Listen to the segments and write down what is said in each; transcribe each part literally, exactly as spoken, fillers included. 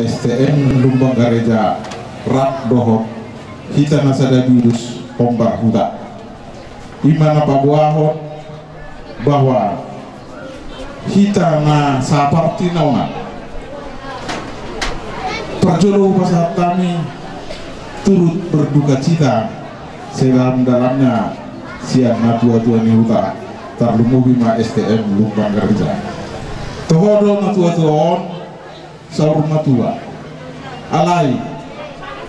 S T M Lumban Gareja rap dohot hita na sada bidus hombar huta. I ma na paboahon bahwa hita na saparti na unang, parjolo hupasahat hami turut berdukacita sedalam-dalamnya sian natuatua ni huta, tarlumobi ma S T M Lumban Gareja. Toho do natuatua on saur matua. Alai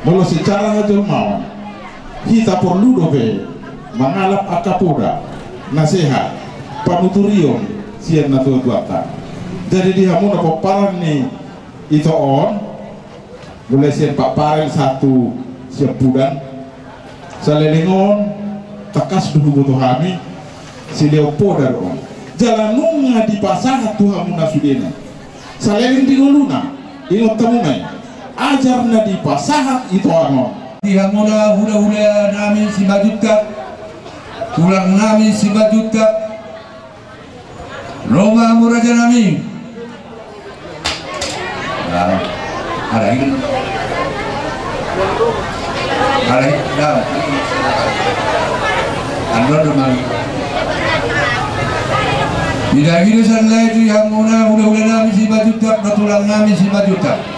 molo secara hajolmaon, hita porlu dope mangalap angka poda na sehat, panuturion sian natuatuanta. Jadi di hamuna pomparan ni ito on, mulai sian Pak Parel sahat tu siampudan, saleleng on tangkas do huboto hami, silehon poda do on. Jala nunga dipasahat tu hamuna sudena. Saleleng di ngoluna, ingot hamu ma i, ajar na dipasahat ito on. Di hamuna hulahula nami Simanjuntak, tulang nami Simanjuntak, ro ma hamu raja nami. Nah, ada ini. Ada ini. Nah. Ando do mang. Tidak gitu sanlai di hamuna hulahula nami Simanjuntak, tulang nami Simanjuntak.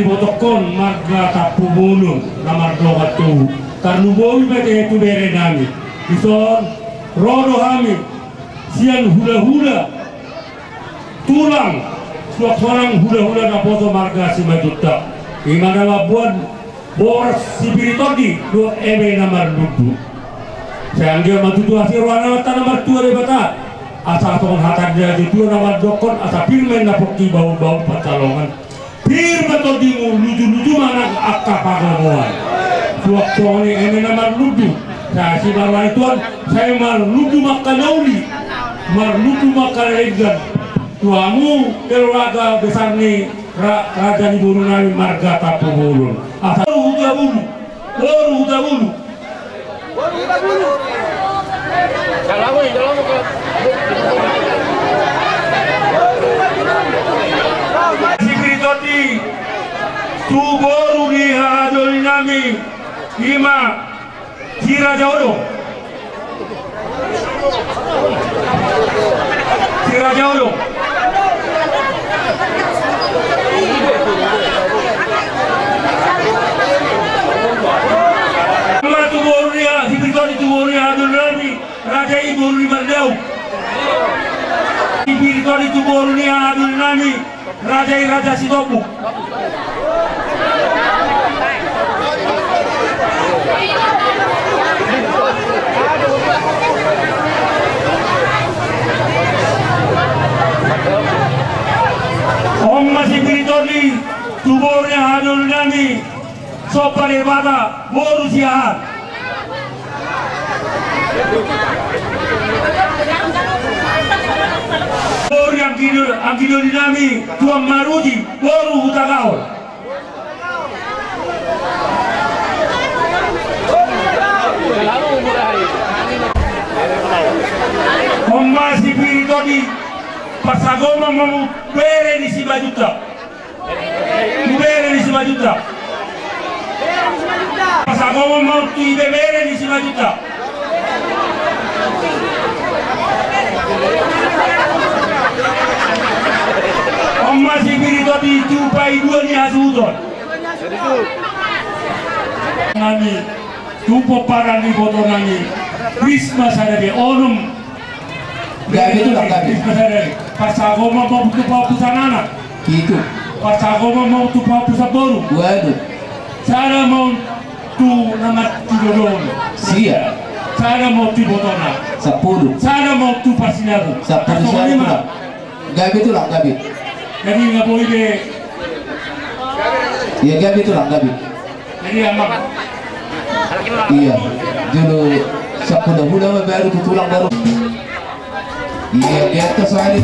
Ibotohon marga Tampubolon na mardongan togu. Tarlumobi ma tu berenami. Dison ro do hami sian hulahula tulang, suang sonang hulahula naposo marga Simanjuntak. Ima na mamboan boras Sipirit Tondi dohot eme na marlundu. Sai anggiat ma tutu asi rohana Amanta na martua Debata. Asa songon hata ni natuatua na mandokkon, asa pir ma inna pongki, bahulbahul pansalongan. Pir ma tondimu, lujuluju ma nang angka pangomoan. Suang songon i eme na marlundu. Sai asi ma roha ni Tuhan, sai marlundu ma angka na uli, marlundu ma angka na denggan. Tu hamu keluarga besar ni ra-, raja ni borunami marga Tampubolon. Asa boru Hutapulu, boru Hutapulu. Sipirit Tondi tu boru ni hahadolinami, ima Si Raja Odong. Si Raja Odong. Ima tu boru ni ha-, Sipirit Tondi tu boru ni hahadolinami, raja i boru ni Mardau. Sipirit Tondi tu boru ni hahadolinami, raja i Raja Sitombuk. On ma Sipirit Tondi tu boru ni hahadolinami, Somba Debata boru Siahaan. Boru ni anggido-, anggidolinami Tuan Maruti boru Hutagaol. On ma Sipirit Tondi, parsagomon ma tu bere ni Simanjuntak. Tu bere ni Simanjuntak. Parsagomon ma tu ibebere ni Simanjuntak. On ma Sipirit Tondi tu paidua ni hasuhuton. Nami. Tu pomparan ni ibotonami, risma sada be onom. Gabe tulang, gabe. Risma sada be. Parsagomon ma tu paopusan anak. Pitu. Parsagomon ma tu paopusan boru. Walu. Sada ma tu na mardodol. Sia. Sada ma tu ibotona. Sampulu. Sada ma tu parsinapu. Sampulu sada. Gabe tulang, gabe. Jadi nga boi be. Iya, gabe tulang, gabe. Jadi amang. Iya. Jolo sampulu hula ma baru tu tulang baru. Iya, di atas ada.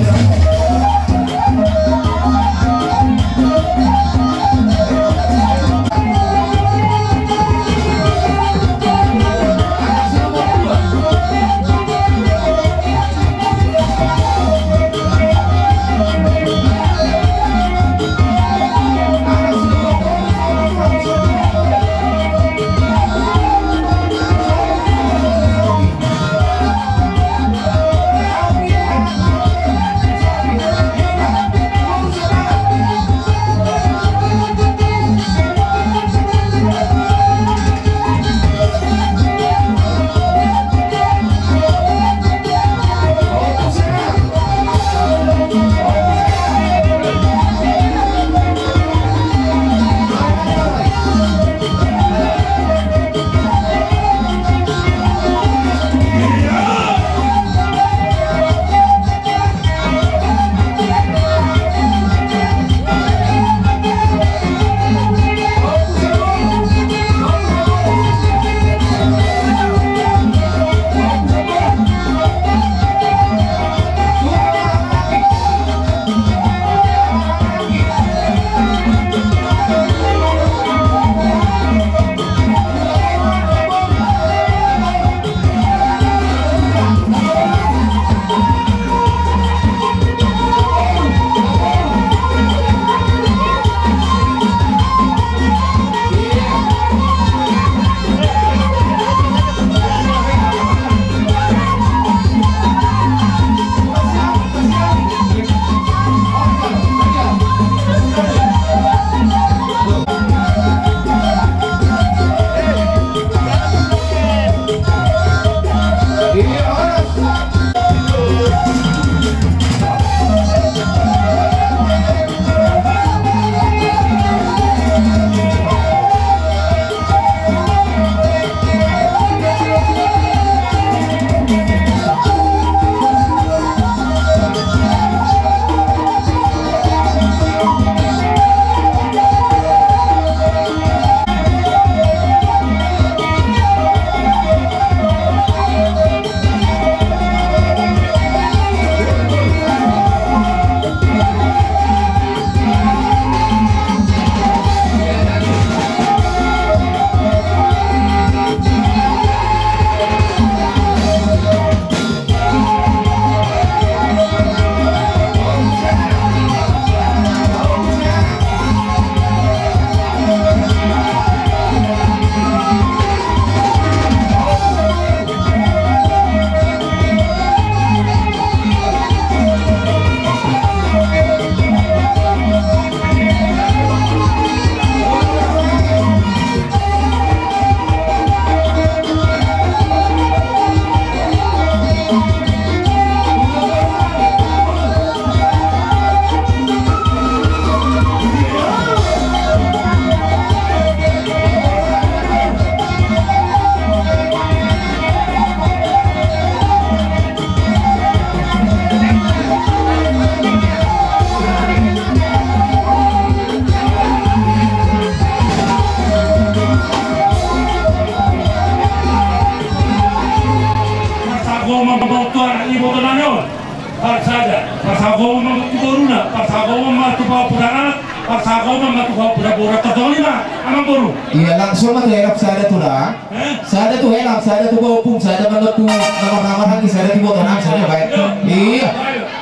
Sada, pasahat ma tu boruna, pasahat ma tu pahompu anak, pasahat ma tu pahompu boru, tongtong i ma, amangboru. Ia, langsung ma tu helak sada tu da. Eh? Sada tu helak, sada tu pahompu, sada ma tu nama-nama lagi, sada tu boru anak, sada baik. Iya.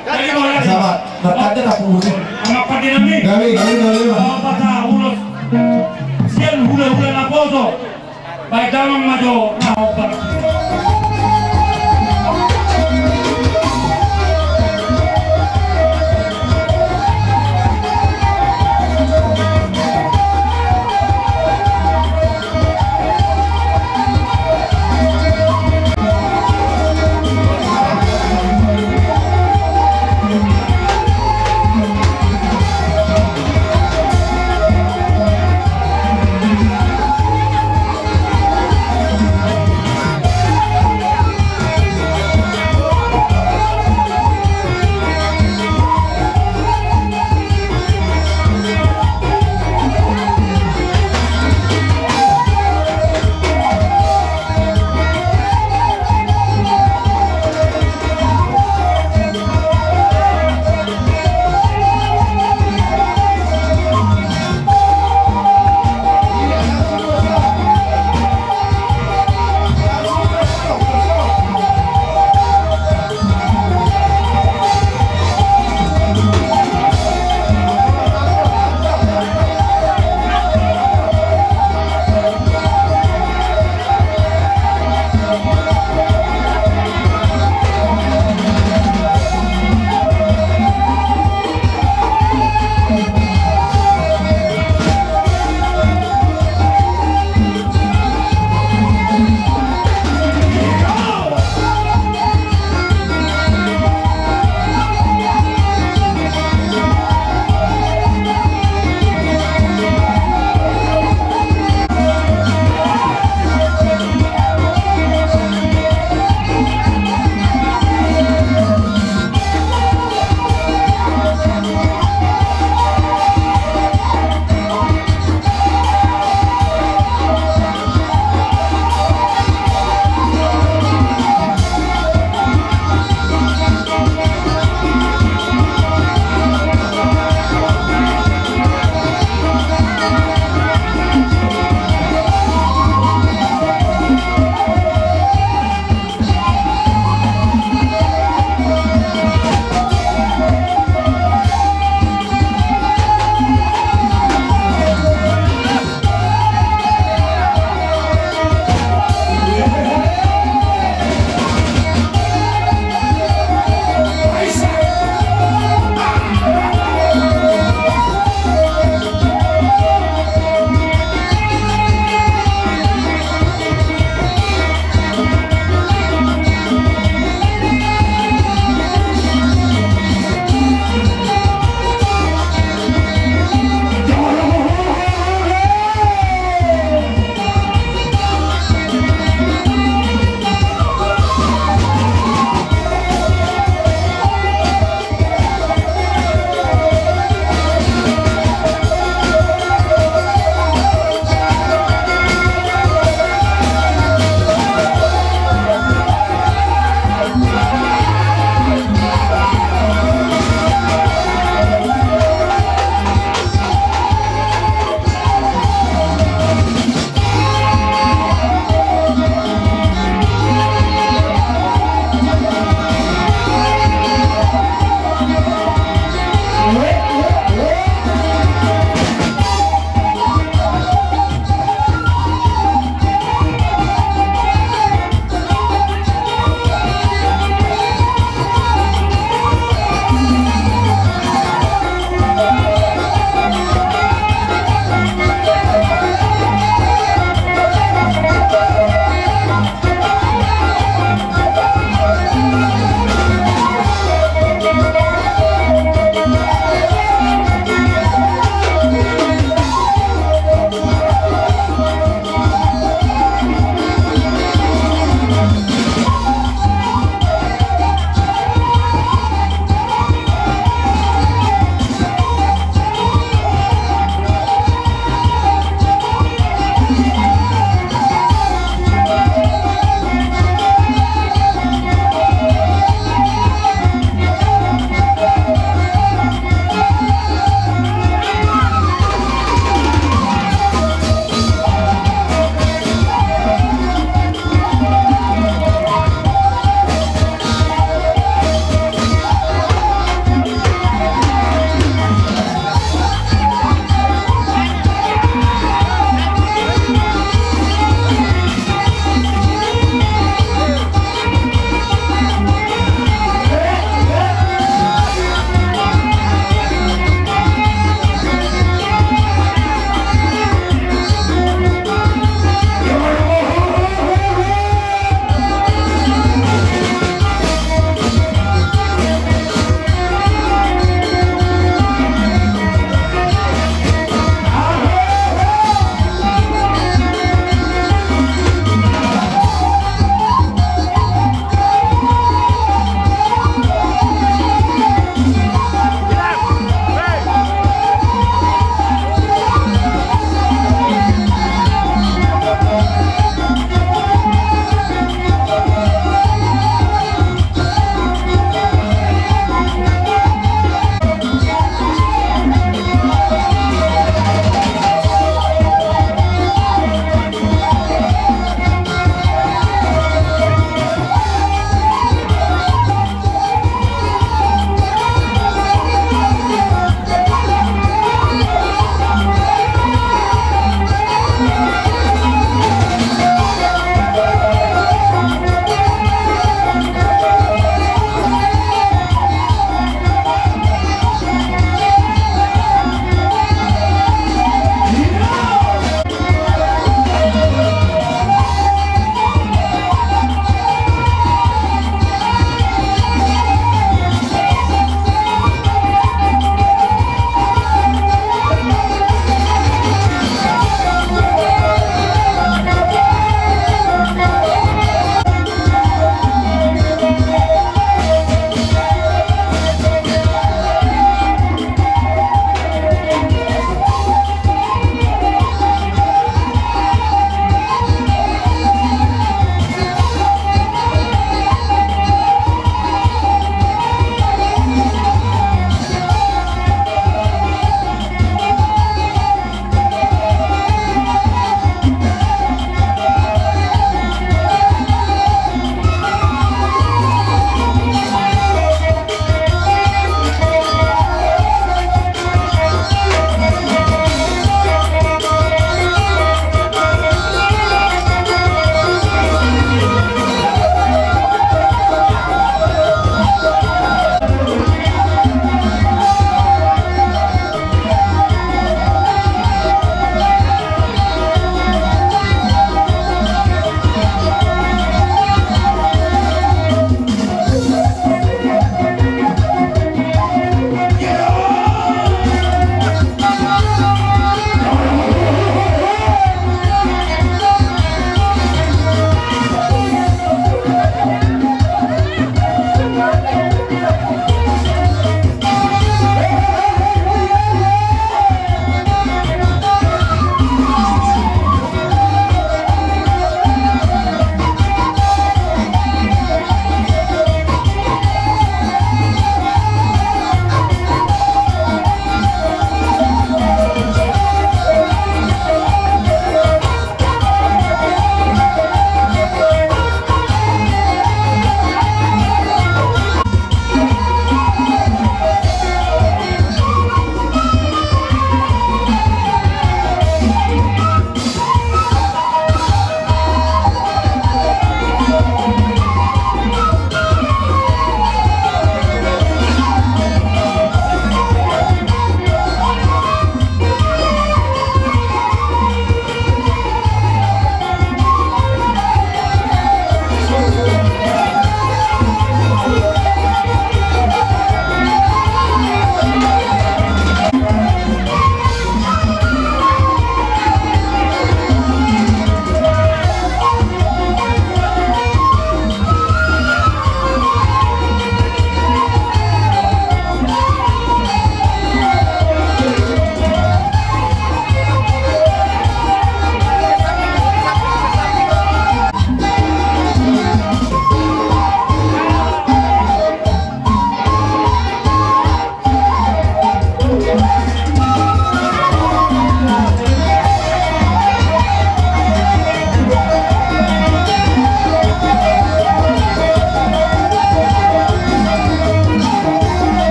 Jadi, mau lagi. Sama, bertanda tak putih. Anak padi nami. Gabe, gabe, gabe, Bang. Oh, patah ulos. Sian hula-hula Naposo. Baik, damang ma jo, na hombar.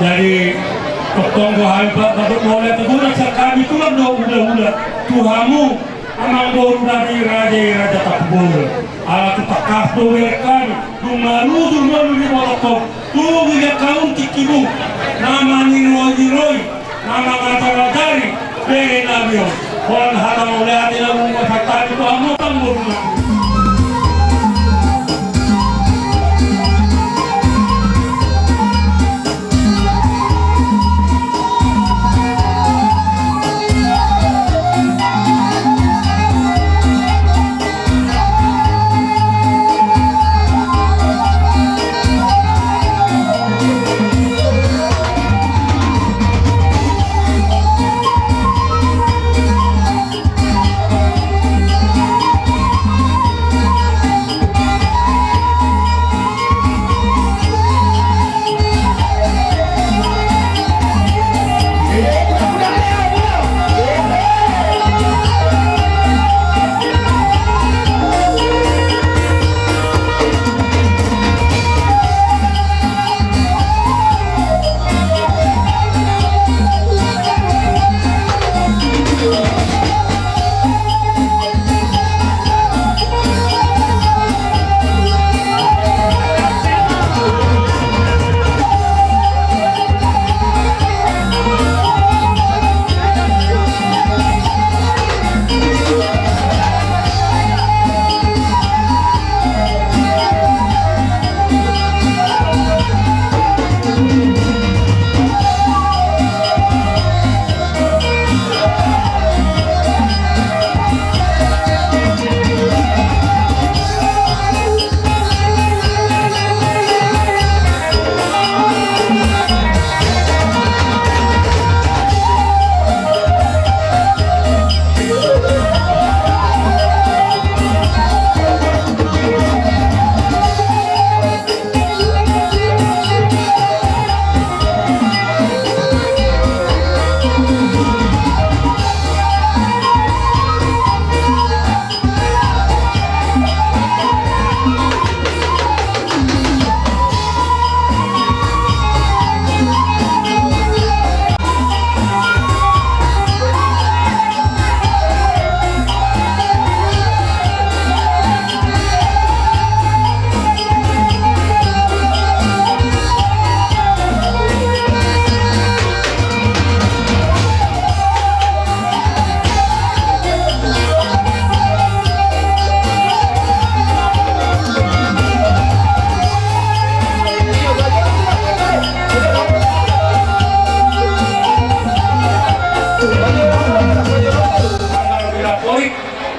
Jadi, tongtong do hami, Pak, patut mauliate godang sian hami tulang do hulahula tu hamu, amangboru nami raja i, Raja Tampubolon. Ala tu tangkas do bereng hami, dung manujur ngolu ni borokkom, tubu jangka untingmu, na maniroi-roi, na mangajar-ajari bere nami on. On hata mauliate na bungka santani tu hamu, amangboru nami.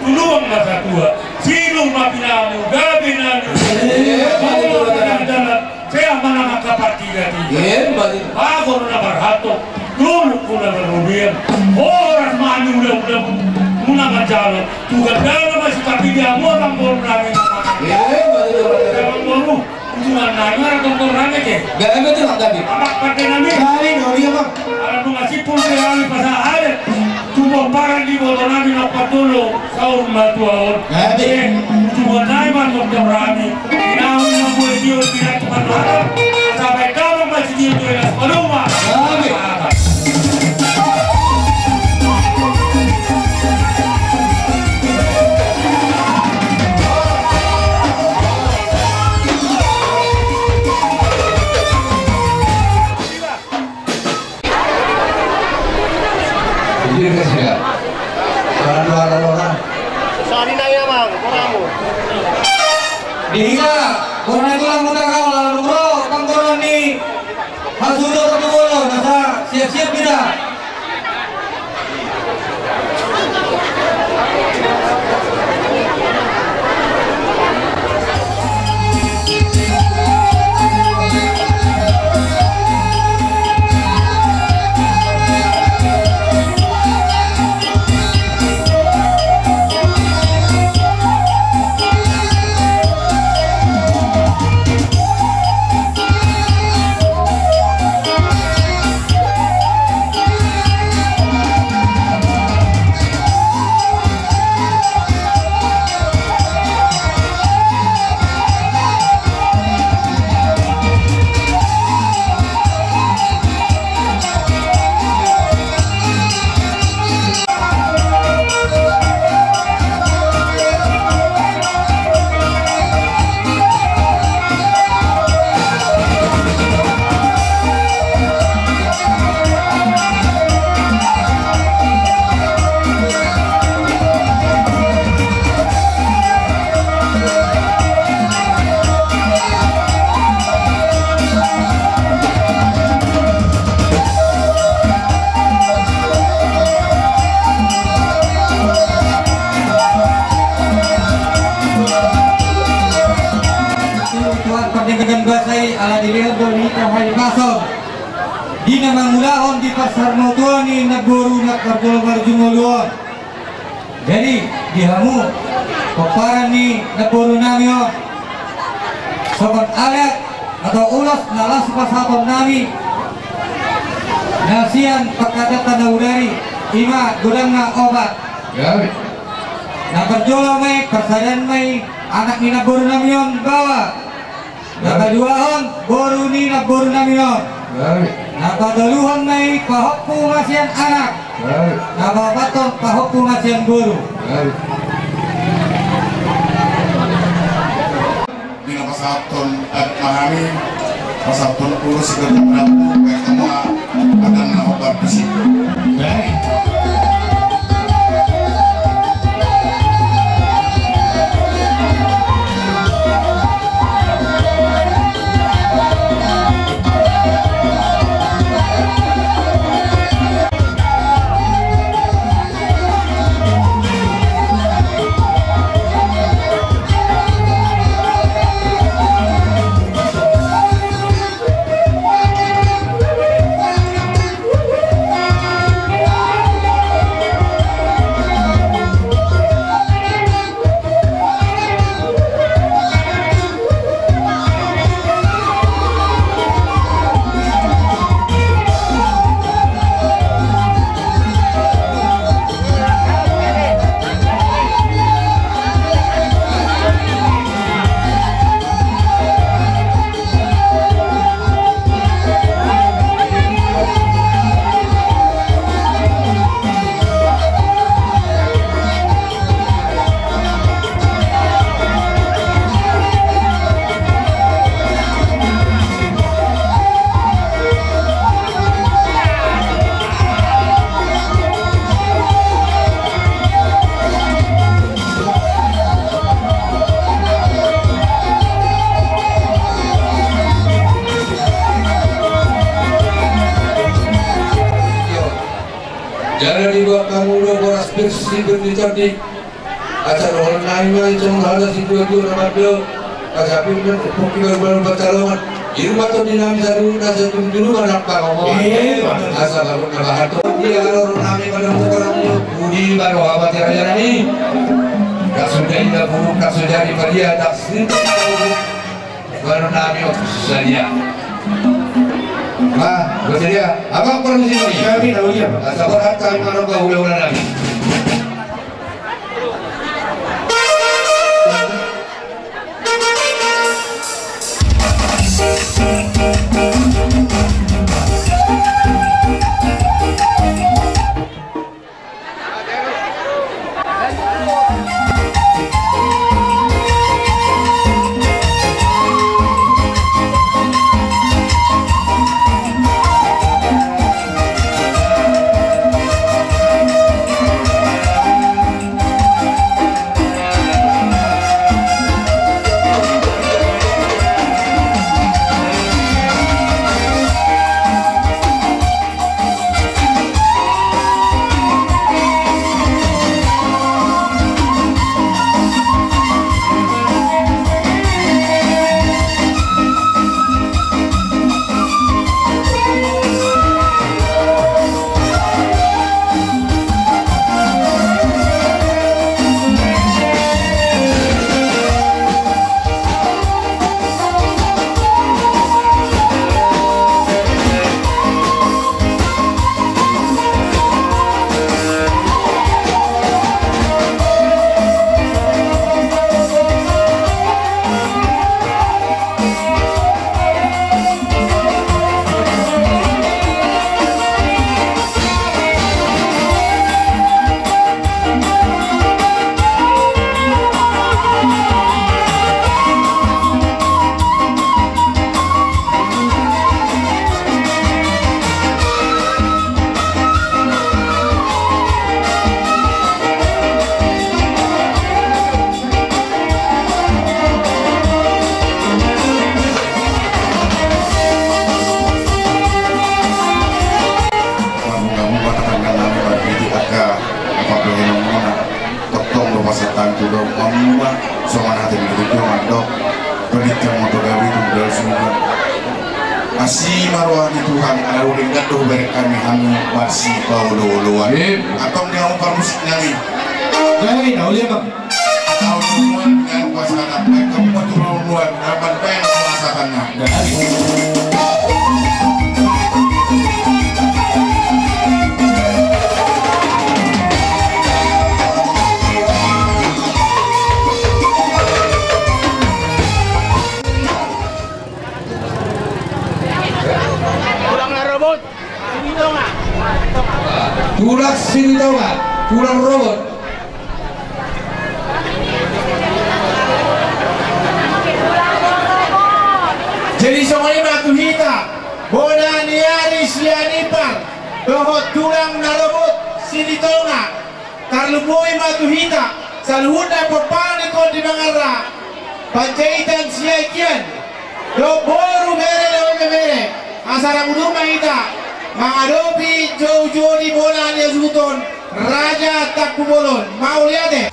Tuluan ma satua, sinur ma pinamu, gabe nami. Sehat ma nang angka partigatiga. Bagot na marhalto, dolok na marrobean. Horas ma hami hulahula muna manjalo. Tu gandana ma sitapi di hamu, amangboru nami. Amangboru. Ujungan nami ma tongtong rame ke. Gabe tu hak gabe. Amak pande nami. Gabe nami, amang. Ala nunga simpul be hami pasahat adat tu pomparan ni iboto nami na opat tolu saur matua on. Gabe. Ujungan nami ma tongtong rame. Inang na bue tio tidak cuma doa. Sampai kapan masih tio tio nas padoma. Gabe. Iya, kasih ya. Barang doa, doa, doa. Sari naya, Bang, koramu. Dihiga, koran itu lang muda kau, lalu bro, tangkoran ni. Hasudo satu bolo, nasa siap-siap kita. Dilehon do di hita hahipason di na mangulahon di parsarmatua ni namboru na parjolo marujung ngolu on. Jadi di hamu pomparan ni namboru nami on, songon adat atau ulos na laos pasahaton nami na sian pangkatanta na hudari, ima godangna opat. Na parjolo ma i, parsadaan ma i anak ni namboru nami on, baoa. Na paduahon boru ni namboru nami on. Na patoluhon ma i pahompu ma sian anak. Na paopathon pahompu ma sian boru. Di na pasahathon adat ma hami, pasahathon ulos sian gondang rambu, baik hamu ma adat na hombar disi. Jala diboan hamu do boras pir si pir ni tondi. Asa dohonon nami ma i songon hata situatua na mandok: Asa pir ma pongki baru-baru pansalongan, i ma tondi nami saluhutna, asa tudu-tudu ma nang pangomoan. Asa baru na bahat on dia, dohonon nami ma dohonon nami. Pudi ma roha ma di raja nami. Ndang so jadi padia, ndang so jadi padia, ndang so jadi padia. Baru nami on sadia. Bah, sadia. Abang permisi nami. Kami tahu dia, Pak. Asa berhak kami menambah hula-hula nami. Tuhan, ala uling dan doh berek kami hamu marsipaolo-oloan. Antong di hamu parmusik nami. Jadi, na uli, Bang. Tahu semua dengan pasangan baik kamu betul duluan, dapat baik pasangannya. Jadi. Tulang na robot. Tulang Silitonga, tulang robot. Jadi songon i ma tu hita, bona ni ari sian Ipar, dohot tulang na robot Silitonga. Tarlumobi ma tu hita saluhutna pomparan ni Tondi Mangarra, Panjaitan Siagian, dohot boru, bere dohot ibebere, asa rap udur ma hita mangadopi joujou ni bona ni hasuhuton Raja Tampubolon. Mauliate.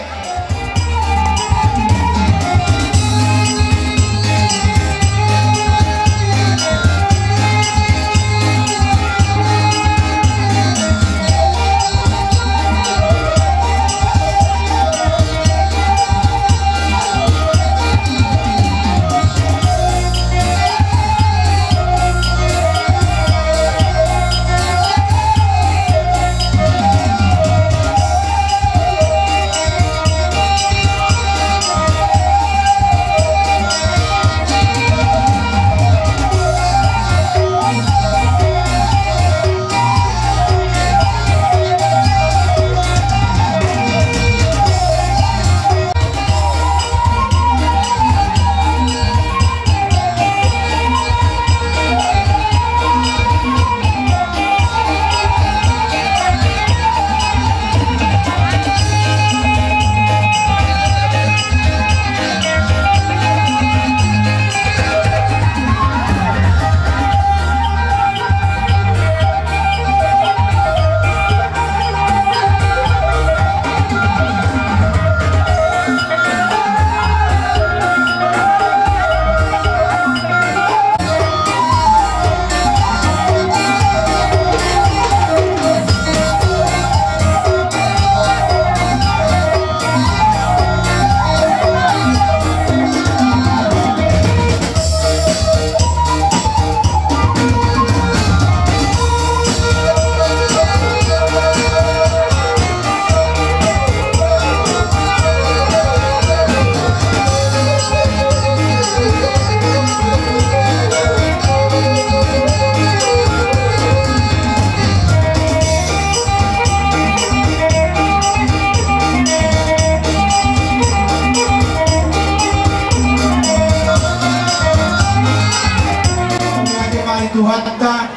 Tuhanta.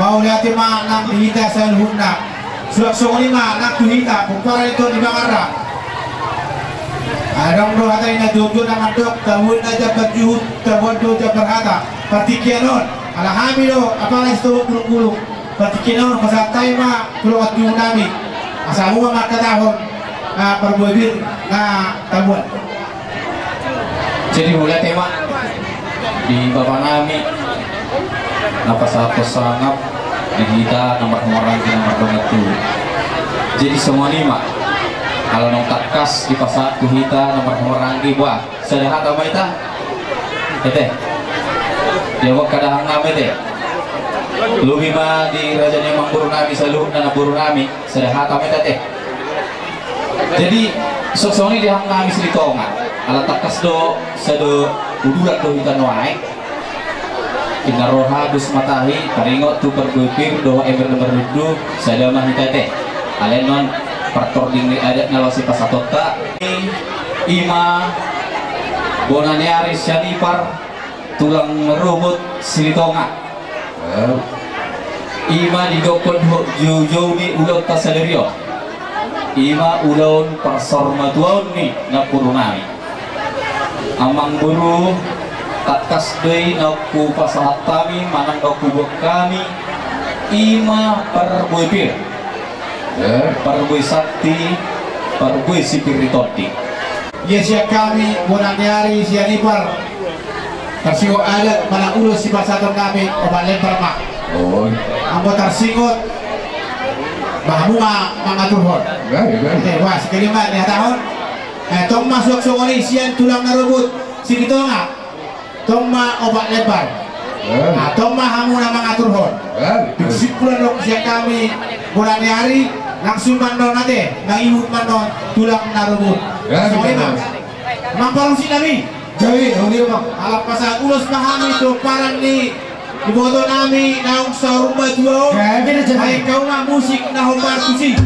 Mauliate ma nang di hita saluhutna. Suang songon i ma nang tu hita pomparan ni Tondi Mangarra. Adong do hata ni na jotjot na mandok, tabuan do jambar juhut, tabuan do jambar hata. Partingkian on, ala hami do apala sitohut bulung-bulung. Partingkian on pasahat hami ma tu dongan tubu nami, asa hamu ma mangkatahon, ah, parbue pir na tabuan. Jadi mauliate ma di bapa nami na pasahathon sangap di hita na marhahamaranggi na mardongan tubu. Jadi songon i ma, ala naung tangkas dipasahat tu hita na marhahamaranggi, bah, sada hata ma hita, ate. Dia buat kadahang nami, ate. Lobi ma di raja ni amangboru nami saluhutna, namboru nami, sada hata ma hita, ate. Jadi songon i di hami Silitonga, ala tangkas do sada uduran do hita nuaeng. Inna roha dos matahi, taringot tu parbue pir dohot ember na marlundu, sada ma hita, ate. Alai annon partording ni adat na laos sipasahatonta. I ma bona ni ari sian Ipar, tulang robot Silitonga. I ma didokkon dohot joujou ni ulaonta sadari on, i ma ulaon parsaurmatuaon ni namboru nami. Amangboru, tangkas do i naung hupasahat hami manang naung hubuat hami, i ma parbue pir. Parbue santi, parbue sipir ni tondi. Ia sian hami bona ni ari sian Ipar, tarsingot adat manang ulos sipasahaton nami, opat lempar ma. Anggo tarsingot, bah, hamu ma mangaturhon. Wah, sekali ma dihatahon. Eh, tong ma suang songon i sian tulang na robut Silitonga. Tong ma opat lembar. Tong ma hamu na mangaturhon. Dung simpul adong sian hami, bola ni ari, langsung ma annon ate, mangihut ma annon tulang na robut. Songon i ma. Amang parmusik nami. Jadi, songon i ma. Alap pasahat ulos ma hami tu pomparan ni iboto nami naung saur matua on. Jadi, jadi. Ai, hamu ma musik na hombar tusi.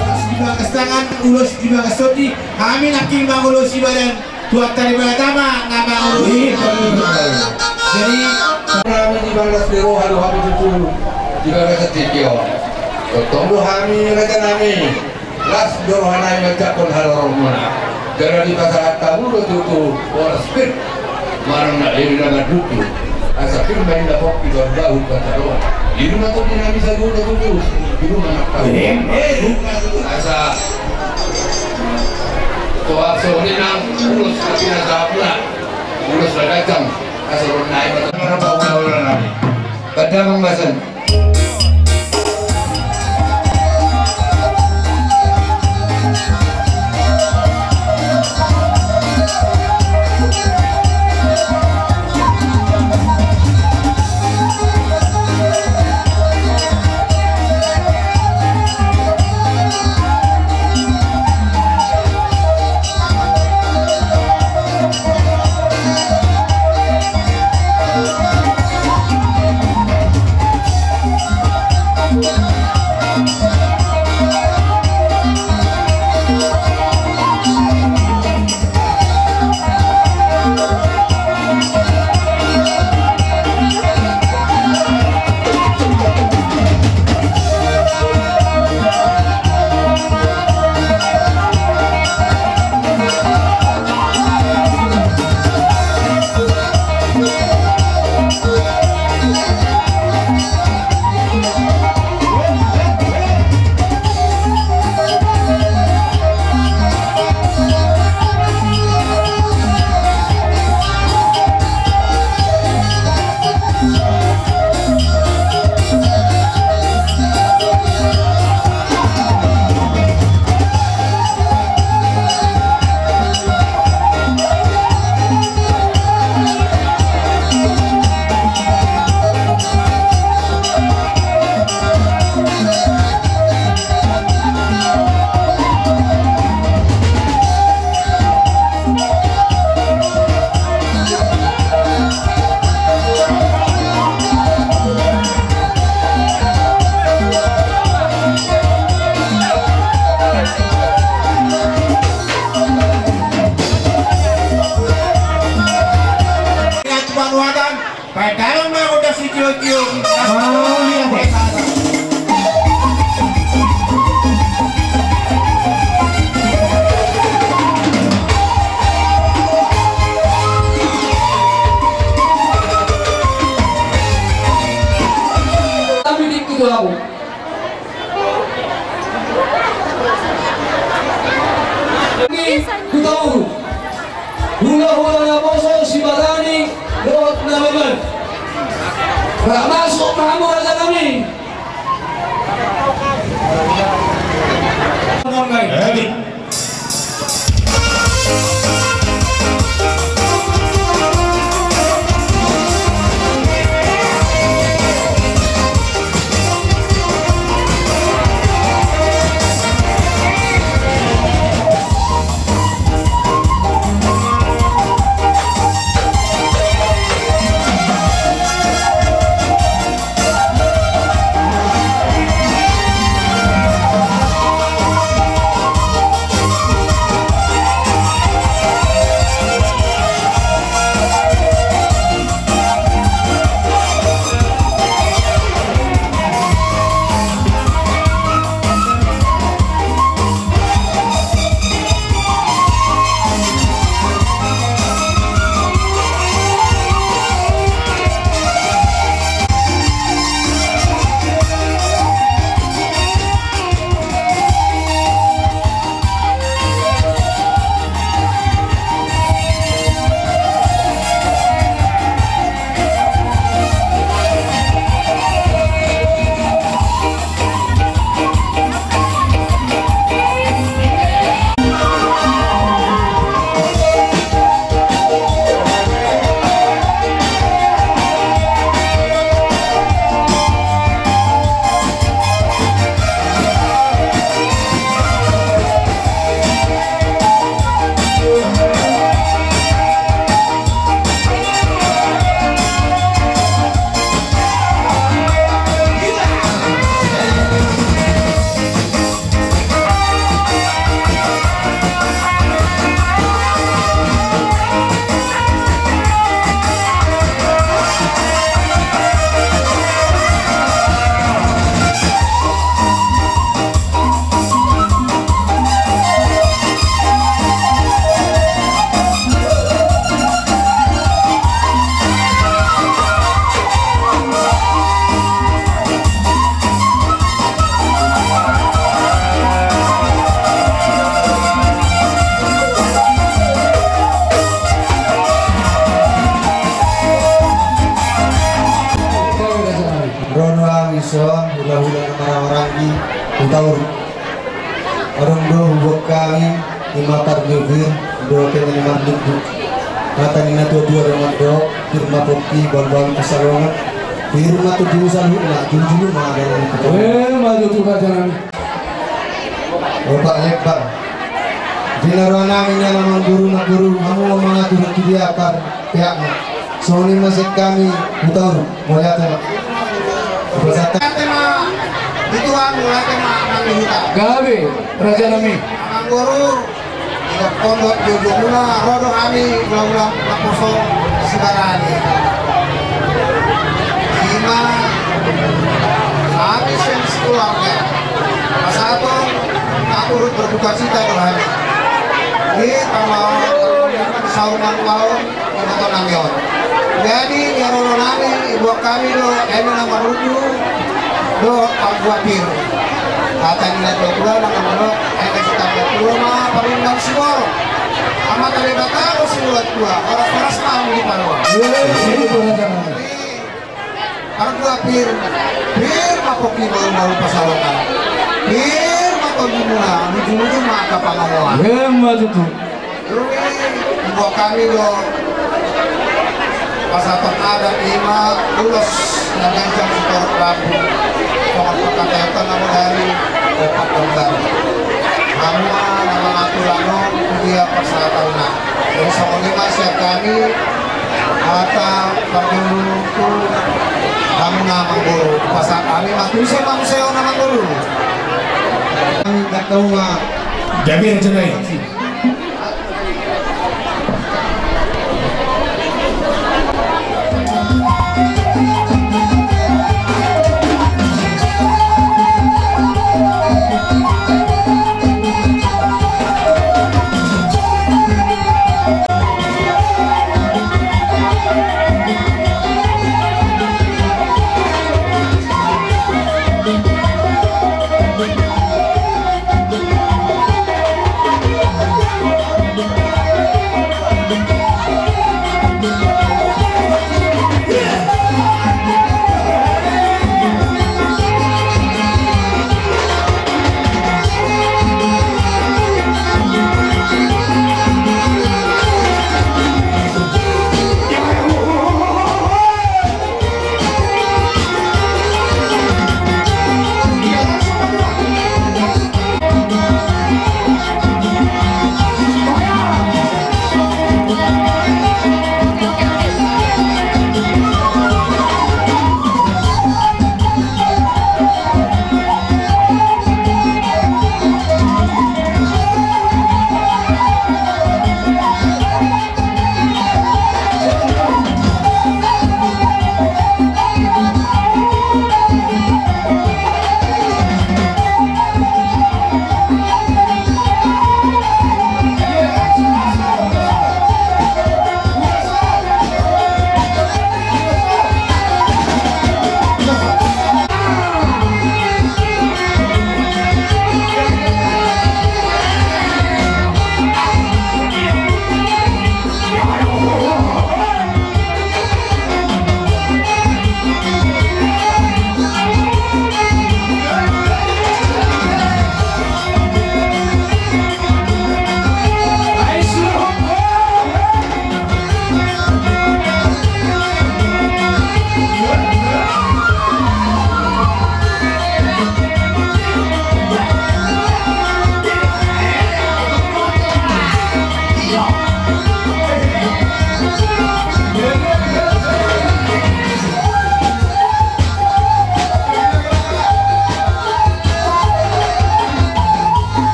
Ulos di bagas tangan, ulos di bagas tondi, hami nangkin mangulosi badan. Tuhan tadi bagatama nama. Jadi, hami di bagas ni roha do hami tutu di bagas tingki on. Tongtong do hami, raja nami, las do roha nami manjangkon haroronmuna. Jala dipasahat hamu do tutu horas pir manang na eri na manduku. Asa pir ma inna pongki dohot bahu pansaroan. Di rumah tondi nami saguno tutu, di rumah na tahu. Asa Tohap songon i nang ulos na pinasahatmuna, ulos na ganjang, asa ro nai ma. Para paula-ula nami. Pada mangmasan. Paedalan ma gondang sitio-tio. Tapi di kutu aku. Hutauruk. Hulahula naposo Sibarani dohot Nababan. Ra masuk ma hamu raja nami. Ro do hami son hulahula na marhahamaranggi Hutauruk. Adong do huboan hami i ma parbue pir dohot eme na marlundu. Hata ni na tuatua do mandok: Pir ma pongki, bahulbahul pansalongan. Pir ma tondimu saluhutna, jujur ma dohonon ni Hutauruk. Emma tutu raja nami. Opat lembar. Di na roha nami nian amang boru, amang boru, hamu ma mangatur tu dia parpeakna. Songon i ma sian hami Hutauruk. Mauliate ma. Mauliate ma di Tuhan, mauliate ma amang ni huta. Gabe raja nami. Amang boru, di pondok jogomuna ro do hami hulahula naposo Sibarani. I ma hami sian sekeluarga pasahaton na turut berdukacita do hami. Di pamaon saur matua on, iboto nami on. Jadi di haroro nami diboan hami do eme na marlundu dohot parbue pir. Hata ni na tuatua na mandok: Eme sitamba tua ma parumaen siborok. Amanta Debata do sinuatua, horas-horas ma hamu di parumaen. Parbue pir, pir ma pongki, bahulbahul pansalongan. Pir ma tondimuna, ujung-ujung ma angka pangomoan. Emma tutu. Dung i diboan hami do pasahaton adat, i ma ulos na ganjang sitorop rambu. Songon pangkataion na bodari, opat lembar. Hamu ma na mangatur annon tu dia pasahatonna. Jadi songon i ma sian hami hata parjolo tu hamuna amang boru. Pasahat hami ma tu ise ma muse on amang boru. Hami ndang tau ma. Jadi rencana i.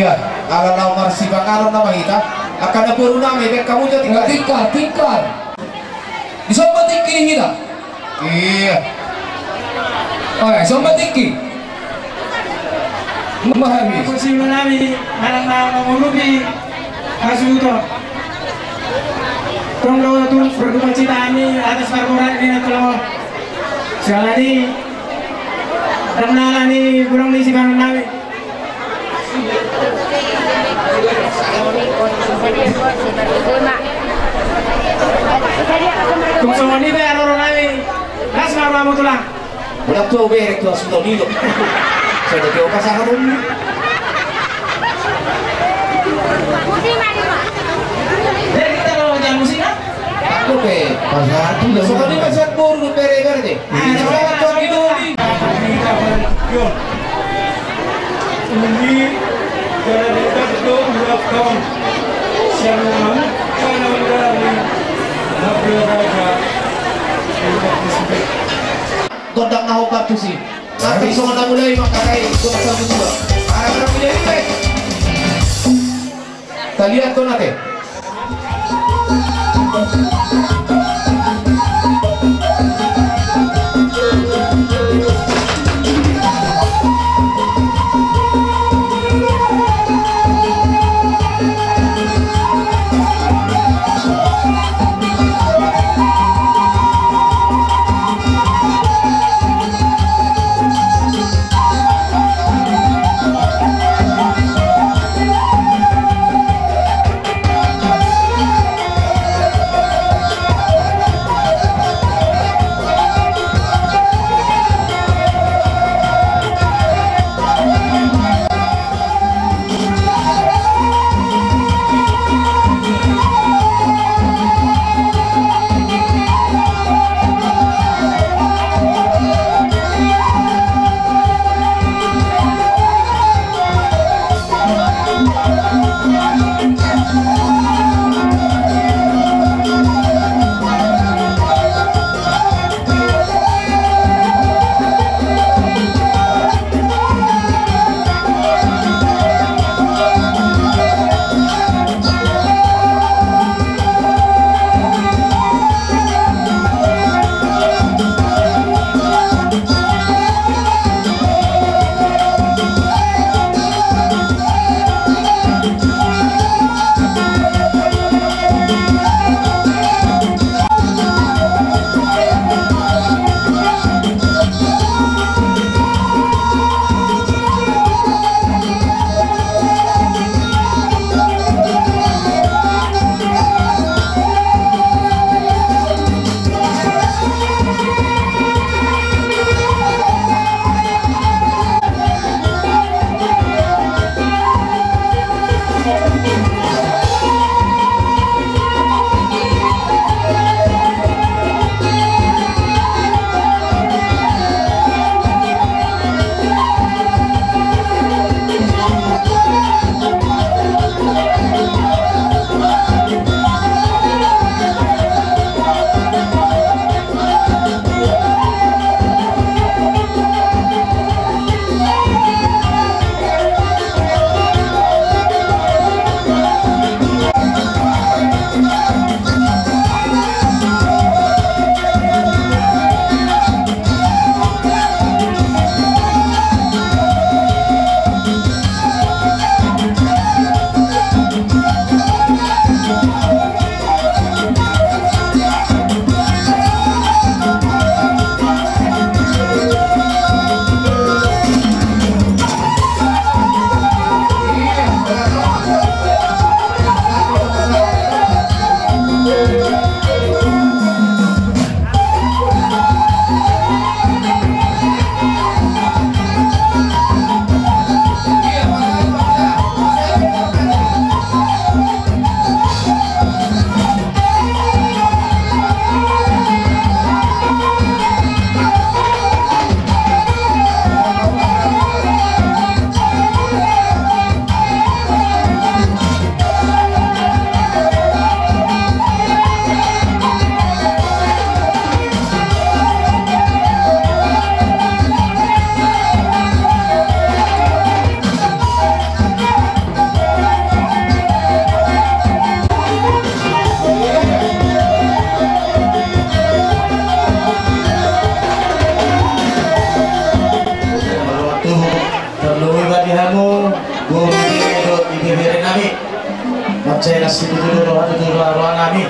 Ia, ala laho marsipanganon nama hita. Angka na boru nami, baen hamu jo tikar. Tikar, tikar. Dison ma tingki di hita. Ia. Oe, dison ma tingki. Mahabis. Kursi nami, manang na mangurupi hasuhuton. Tong do tu parduma cita nami atas parborat ni na tolong. Siala ni, dang nala ni burang ni sipanganon nami. Tung songon i pe haroro nami. Las ma rohamu tulang. Ulang tu au berek tu asu tau nilo. Sada keo pasangan ummi. Jadi kita lo jangan musik kan? Aku pe. Pasangan tu jangan. Songon i ma sian boru dohot bere-bere de. Pasangan tu anggi doli. Umi jala denggan do ulang tahun. Siang malam kana ulang ni. Nabi raja. Gondang na hombar tusi. Tapi songon na mulai mangkatai gondang na mulai. Ara-ara mulai mulai. Taliat tu nate. Mansai na situtu do roha tutu rohanami.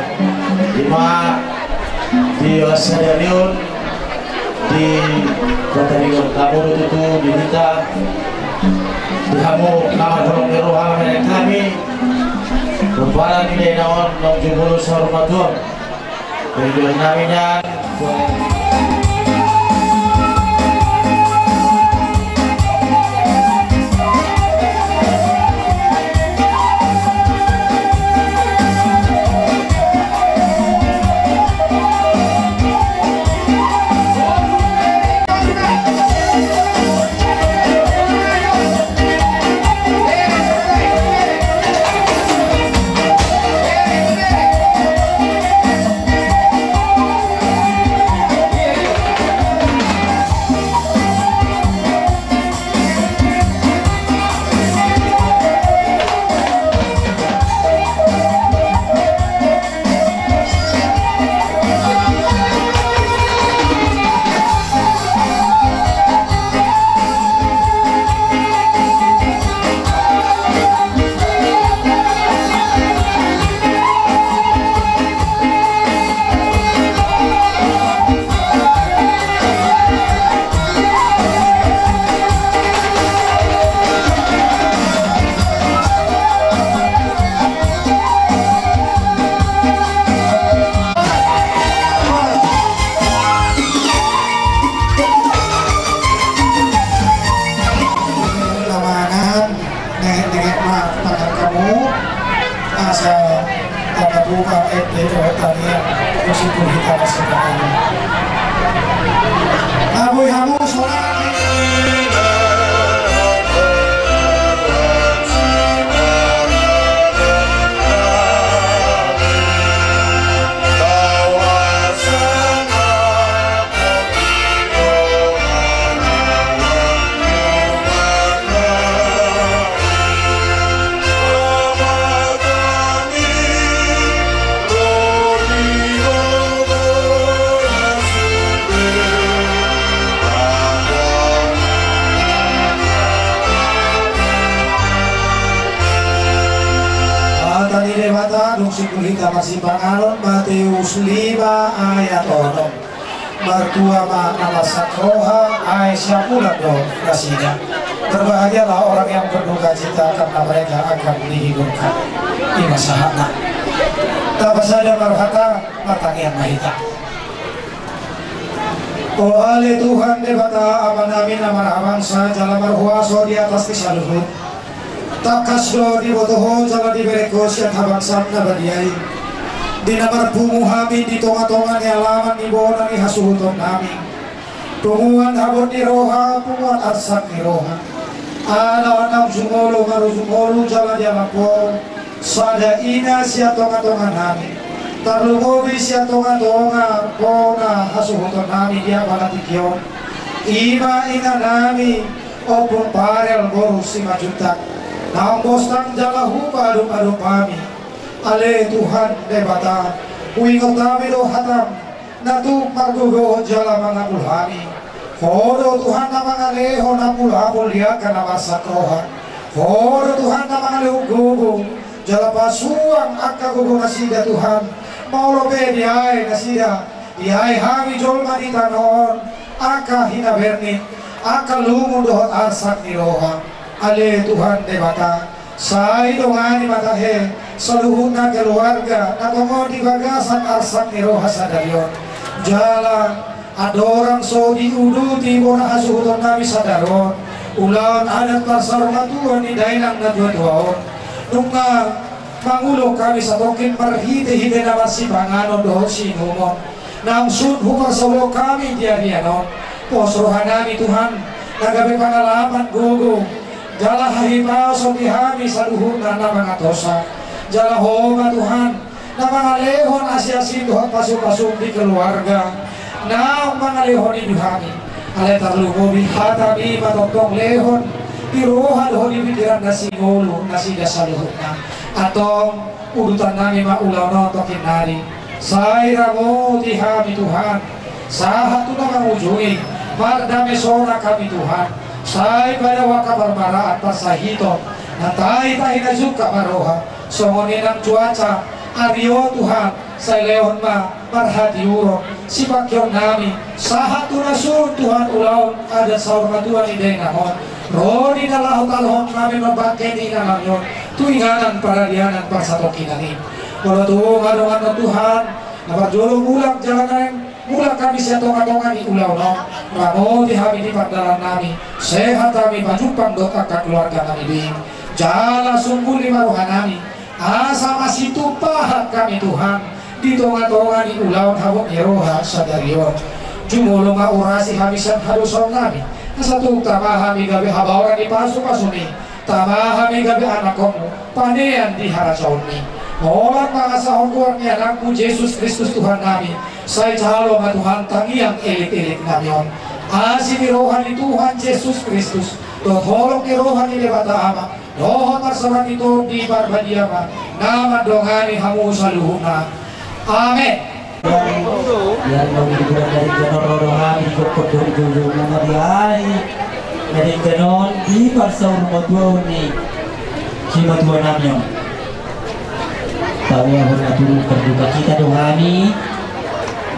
Ima di olas sadari on di kota Rigon, hamu do tutu di hita, di hamu na marholong ni roha, manaek hami. Ruparan ni dainang on naung jumolo saur matua. Rinduan nami nian. Namangan, nengek-nengek ma tangan hamu, asa tanda buka ente dohot tangiang, musik hita na sipanganon. Abui hamu sola. Hata ni Debata dung simpul hita masipanganon, Mateus lima ayat onom. Martua ma na marsak roha, ai siapulan do nasida. Berbahagialah orang yang berduka cita, karena mereka akan dihiburkan. Ima sahatna. Tapasada ma rohanta, martangiang ma hita. O ale Tuhan Debata, Amanami na marhabangsa jala marhuaso di atas ni saluhut. Tangkas do diboto Ho jala dibereng Ho sian habangsam na badia i, di na marpungu hami di tonga-tonga ni alaman ni bona ni hasuhutonnami. Punguan habot ni roha, punguan arsak ni roha. Ala naung jumolo marujung ngolu jala dialap Ho sada ina sian tonga-tonganami, tarlumobi sian tonga-tonga bona hasuhutonnami di apala tingki on. Ima inanami, Ompung Parel boru Simanjuntak, naung bostang jala hupaadop-adop hami. Ale Tuhan Debata, huingot hami do hatam, na tuk margogo jala mangapul hami. Ho do Tuhan na mangalehon apul-apul di angka na marsak roha. Ho do Tuhan na mangalehon gogo, jala pasuang angka gogo nasida Tuhan. Molo pe diae nasida, diae hami jolma di tano on, angka hinabernit, angka lungun dohot arsak ni roha. Ale Tuhan Debata, sai dongani ma tahe saluhutna keluarga na tongon di bagasan arsak ni roha sadari on. Jala andorang so diuduti bona hasuhutonnami sadari on ulaon adat parsaurmatuaon ni dainang na tua-tua on, nunga mangulahon hami satongkin marhite-hite na marsipanganon dohot siinumon. Naung sun huparsaulihon hami di arian on, pos rohanami Tuhan, na gabe pangalapan gogo jala hahipason di hami saluhutna na mangantosa. Jala Ho ma Tuhan na mangalehon asi-asi dohot pasu-pasu di keluarga naung mangalehon i di hami. Alai tarlumobi hatami ma tongtong lehon di roha dohot di pikiran na singolu nasida saluhutna. Antong udutannami ma ulaon on tongkin nari. Sai ramoti hami Tuhan sahat tu na mangujungi, mardame sonang hami Tuhan. Sai padaohon angka parmaraan parsahiton Tahi-tahi na jungkat ma roha, songon i nang cuaca, ari on Tuhan, sai lehon ma marhatiuron sipangkeon nami, sahat tu na sun Tuhan ulaon adat saur matua ni dainang on, ro di na laho talohon nami marbangke ni inanami on, tu inganan paradianan parsatongkinan i. Molo tung adong annon Tuhan, na parjolo mulak jala naeng mulak hami sian tonga-tonga ni ulaon on, ramoti hami di pardalanan nami, sehat hami pajumpang dohot angka keluarga nami be, jala sungkuli ma roha nami, asa masitumpahan hami Tuhan, di tonga-tonga ni ulaon habot ni roha sadari on. Jumolo ma urasi hami sian hadosaon nami, asa tung tama hami gabe habaoran ni pasu-pasumi, tama hami gabe anakkonmu, panean di harajaonmi. Holan mangasahon goar ni anakmu Jesus Kristus Tuhan nami, sai jalo ma Tuhan tangiang elek-elek nami on. Asi ni roha ni Tuhan Jesus Kristus, dohot holong ni roha ni Debata Ama, dohot parsaoran ni Tondi Parbadia ma, na mandongani hamu saluhutna. Amen. Ia ro di bulan dari Januari ro hami di kokkot do di jojo mama di ari. Dari janon di parsaur matuaon ni simatua nami on. Tahu ya, hona turu berduka cita do hami.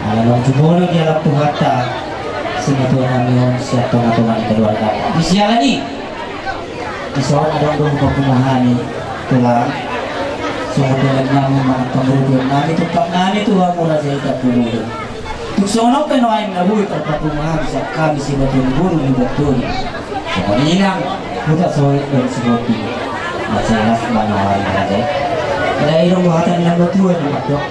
Ala long jumolo di alam Tuhanta simatua nami on sian tonga-tonga ni keluarga. Di sialan i. Dison adong do hupapungu hami, Tulang. Songon dalan nami manang pangurupion nami, tumpang nami tu hamu raja i Tampubolon. Tung songon on pe nuaeng na boi tarpapungu hami sian hami simatua ni boru ni Bantoni. Songon i nang Hutasoit dohot si Robi. Mansai las ma nuaeng raja i. Alai adong do hata ni na matua na mandok.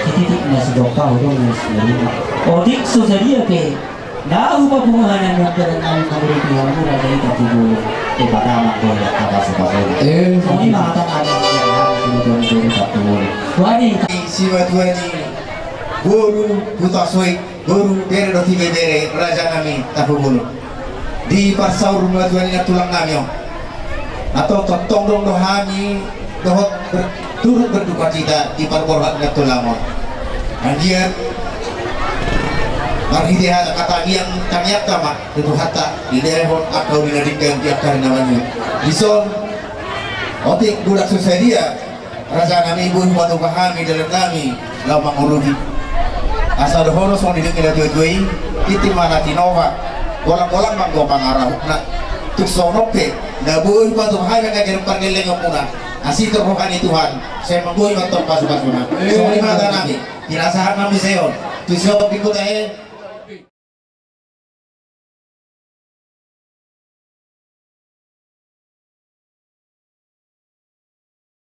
Sititik na sigompa, hudong na sigompa. Otik so sadia pe. Na hupapungu hami, nami mangurupi hamu raja i Tampubolon. Debata ma anggo na pasu-pasu. Eh. Songon i ma hata nami sian hami simatua ni boru Tampubolon. Wadi. Simatua ni boru Hutasoit, boru bere dohot ibebere raja nami Tampubolon. Di parsaur matua ni na tulang nami on. Antong tongtong do hami dohot ber-, turut berduka cita di parborhat ni na tulang on. Anggiat marhite hata tangiang, tangiangta ma tu Tuhanta dilehon angka uli na denggan di angka ari na mangihut. Dison, otik mulak so sadia, raja nami, boi hupatupa hami dalan nami laho mangurupi. Asa dohonon songon nidok ni na tua-tua i, tintin ma na tinopa, golang-golang ma anggo pangarahutna. Tung songon on pe, na boi hupatupa hami angka ganup pargellengonmuna, asi tu roha ni Tuhan, sai mamboi ma antong pasu-pasuna. Songon i ma hata nami, pinasahat ma muse on tu si Ompu ni Kuta i.